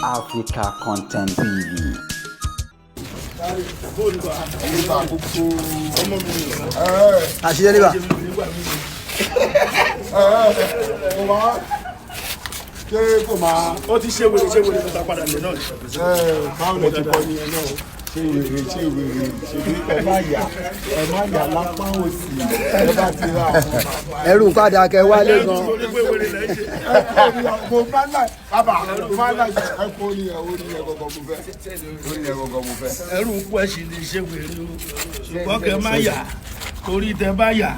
Africa Content TV. Àṣìṣe níbà. Ṣé kò máa. Ó ti ṣe wèrè ṣe wèrè tó padà lè náà. Báwo lè ti kọ́ ni ẹ náà? Ṣé wèrè ṣé wèrè ṣe bí ẹ má yà ẹ má yà lápá òsì ẹ bá ti rà. Ẹrù ń padà kẹ wálé gan. Torí pé wèrè lẹ́ ṣe. Mo bá láì bàbá mo bá láì ẹ kó ní ẹ ó ní ẹ gọgọ mo fẹ́ ó ní ẹ gọgọ mo fẹ́. Ẹrù ń kú ẹ sì lè ṣe wèrè o. Ṣùgbọ́n kẹ má yà torí tẹ bá yà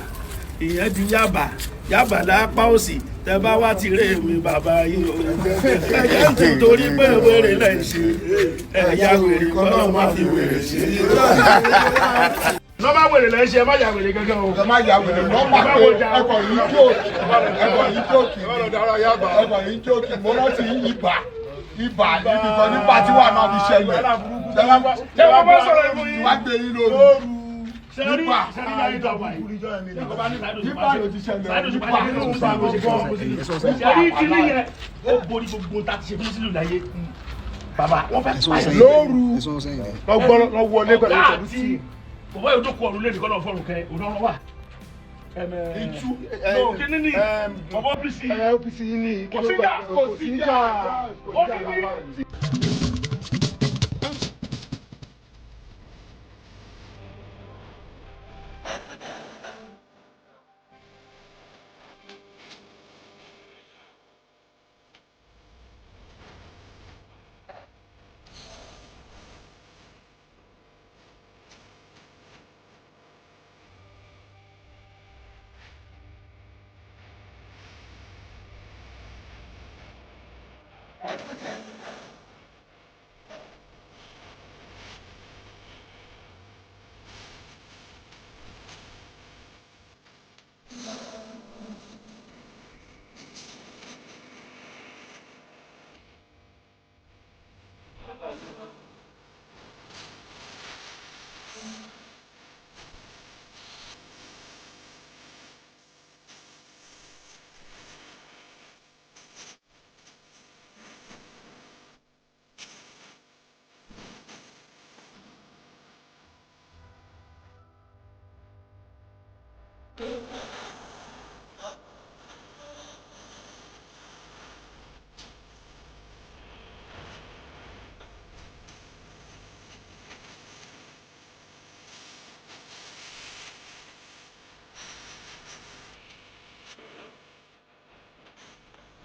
ìyẹn di yàbá yàbá lápá òsì tẹ bá wá ti ré mi bàbá yìí o. Ẹ̀jẹ̀ ń tún torí pé wèrè lẹ́ ṣe ẹ̀yà wèrè kọ́ má fi wèrè ṣe. Nọ́bà wèrè lẹ́ ṣe ẹ má yà wèrè gángan o. Ẹ má yà wèrè nọ́mbà pé ẹkọ̀ yìí jókì ẹkọ̀ yìí jókì ẹkọ̀ yìí jókì mo rántí ibà ibà níbi kan ní pati wà náà fi ṣẹlẹ̀. Ṣé wọ́n bá sọ̀rọ̀ ìfún yín? Wá gbé yín lóru. Nípa nípa ló ti ṣẹlẹ̀ nípa ṣẹ́rí kìíní yẹn ó borí gbogbo tá a ti ṣe fún sílùú láyé bàbá wọ́n fẹ́ pààyàn lóru lọ́gbọ́n lọ́wọ́lé pẹ̀lú ọ̀gá ìṣẹ̀lú àti sí. bàbá yóò jókòó ọ̀run lẹ́nu kọ́nà fọ́ọ̀rùn kẹ òun wà. Ìtú kíní ni bàbá OPC OPC ní kò síjà kò síjà ó ní ní.